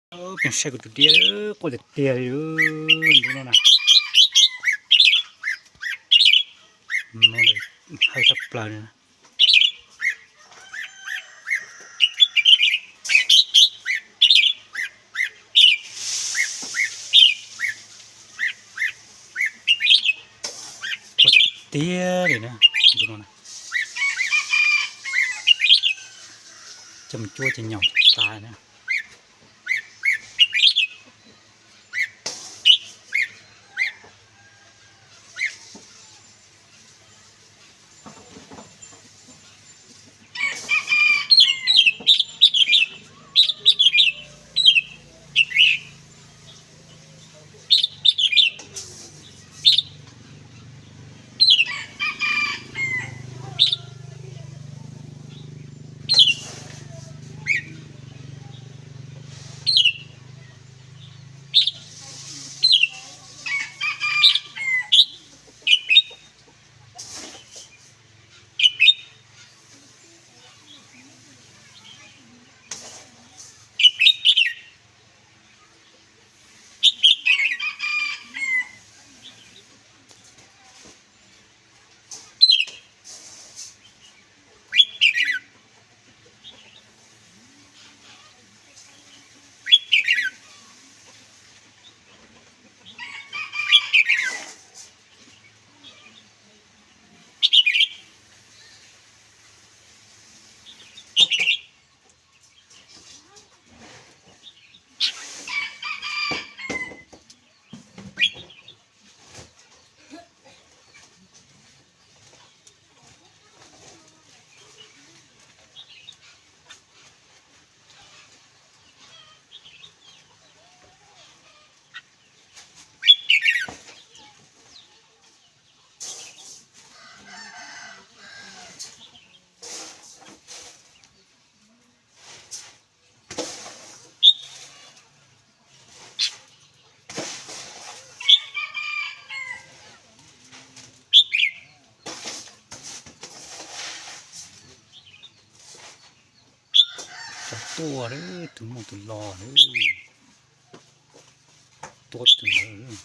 Peb saib kuv tus diab, quaj tiag tiag li ntu no na. Hawj tshaj plaws li. Quaj tiag tiag li na, ntu no na. Coj mus cuab ces nyaum tas na. Cov tuaj lawm, tus muaj tus los lawm. Tuaj tus lawm.